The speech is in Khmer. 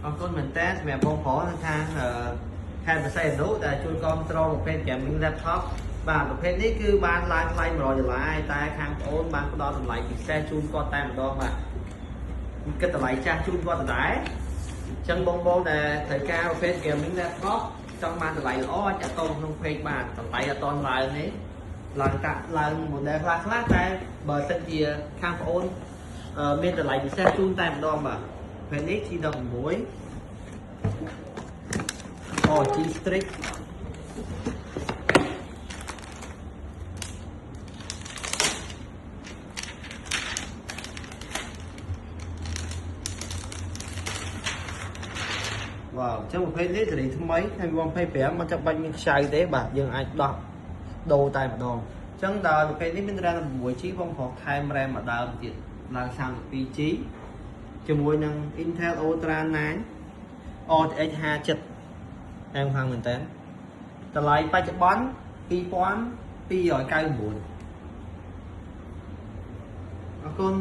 អរគុណមែនតើសម្រាប់បងប្រុសនៅខាងខេត្តបរសៃអនុដែលជួយគ្រប់គ្រងប្រភេទ gaming laptop បាទប្រភេទនេះគឺបានឡើងថ្លៃ100ដុល្លារតែខាងប្អូនបានផ្ដល់តម្លៃពិសេសជូនគាត់តែម្ដងបាទគិតតម្លៃចាស់ជូនគាត់ដដែលអញ្ចឹងបងបងដែលត្រូវការប្រភេទ gaming laptop ចង់បានតម្លៃល្អអាចតាក់ទងក្នុង page បានតម្លៃអត់តន់ឡើងទេឡើងតាក់ឡើង model ខ្លះខ្លះតែបើសិនជាខាងប្អូនមានតម្លៃពិសេសជូនតែម្ដងបាទប្រភេទនេះ G16 អូ G Strix វ៉ាវអញ្ចឹងប្រភេទនេះសេរីថ្មីថ្ងៃ2025មិនចាំបាច់មានខ្ចៅទេបាទយើងអាចដោះដូរតែម្ដងអញ្ចឹងដល់ប្រភេទនេះមាន RAM 16 GB បងប្រុសថែម RAM មួយដើមទៀតឡើង 32 GB ជាមួយនឹង Intel Ultra 9 RTX 50អែមខ្លាំងមែនតើតម្លៃបច្ចុប្បន្ន2299អរគុណ។